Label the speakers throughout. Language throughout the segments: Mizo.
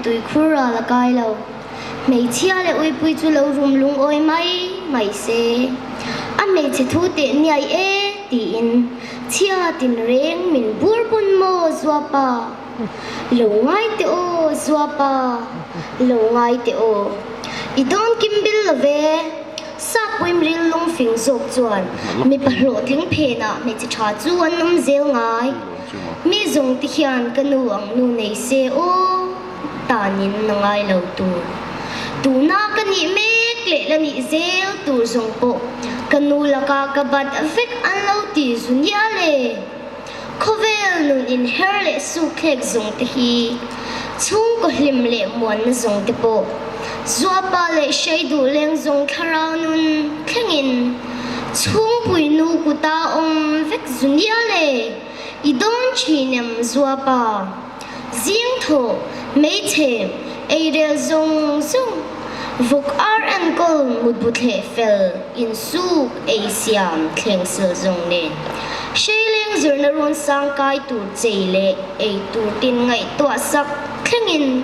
Speaker 1: tuikhur ral a kai lo. Hmeichhia leh uipui chu lo rum lungawi mai mai se. A hmeichhe thu teh niai e tiin chhia tinreng min bur pawn maw Zuapa? Lo ngai teh aw Zuapa, lo ngai teh aw. I dawn kim bil lo ve. Sappuim ril lungfing zawk chuan mipa hlawhtling phenah hmeichhe tha chu an awm zel ngai. Mi zawng te hian ka nu ang nu nei se aw tanin a ngai lo tur. Tuna ka nih mek leh la nih zel tur zawng pawh ka nu laka ka bat vek an lo ti zu nia le. Khawvel nun inher leh sukthlek zawng te hi chhungkaw hlim leh muanna zawng te pawh Zuapa leh hrei duh leng zawng thlarau nun thlengin chhungpui nu kuta awm vek zu nia le i dawn thin em Zuapa? Zing thawh, hmeichhe, eirel zawng zawng, vawk ar enkawl mutbu thleh fel, insuk, eisiam, thlengsil zawng nen hreileng zirna run sang kai tur chei leh ei tur tin ngaihtuah sak thlengin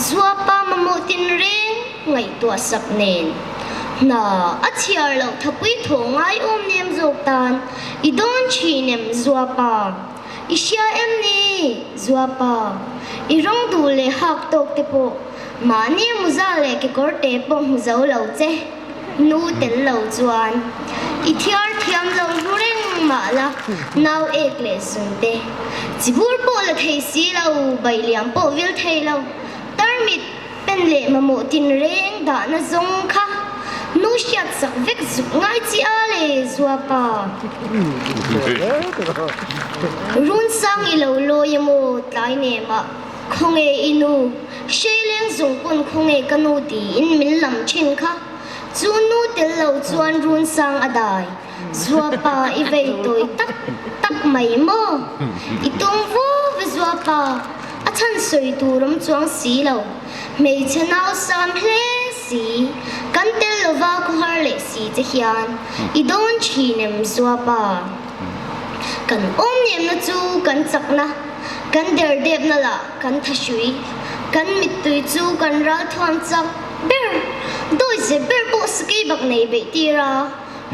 Speaker 1: zuapa mamawh tinreng ngaihtuah sak nen hna a chhiar loh thapui thaw ngai awm nem zawk tan i dawn thin em zuapa? I hria em ni? Zuapa, i rawng duh leh hak tawk te pawh mahni muza leh kekawr te pawh hmu zo lo che, nu tel lo chuan i thiar thiam lo hmu reng mah la, nau ek leh zun te chibur pawh la thei si lo, bailiam pawh vil thei lo, tarmit Pen leh mamawh tinreng dahna zawng kha nu hriat sak vek zuk ngai chi a le Zuapa. Runsang i lo lawi emaw tlai nemah khawnge i nu, Hreileng zawng pawn khawnge ka nu tiin min lam thin kha. Chu nu tel lo chuan Runsang a dai. Zuapa i vei tawi tak tak mai maw? I tum vuau ve Zuapa, a chhan sawi tur awm chuang si lo. Hmeichhe nau sam hle si, kan tel lova khawhar leh si che hian i dawn thin em Zuapa? Kan awm nemna chu kan chakna, kan derdepna lah kan thahrui, kan mittui chu kan ralthuam chak ber, dawihze ber pawh sakei bak nei beih tir a.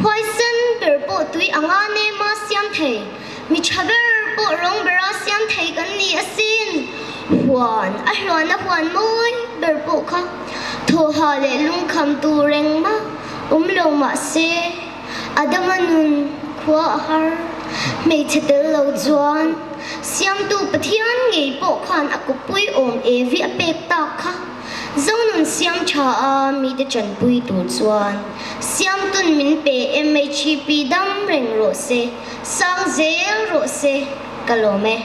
Speaker 1: Huaisen ber pawh tui anga nema siam thei, mi tha ber pawh rawng bera siam thei kan ni asin. Huan a hluana huan mawi ber pawh kha thawha leh lungkham tur engmah awm lo mah se, Adama nun khua a har. Hmeichhe tel lo chuan Siamtu Pathian ngei pawh khan a kawppui awm Evi a pek tak kha. Zonun siam tha a mite tanpui tur chuan Siamtun min pe MHEP dam reng rawh se, sang zel rawh se, ka lawm e.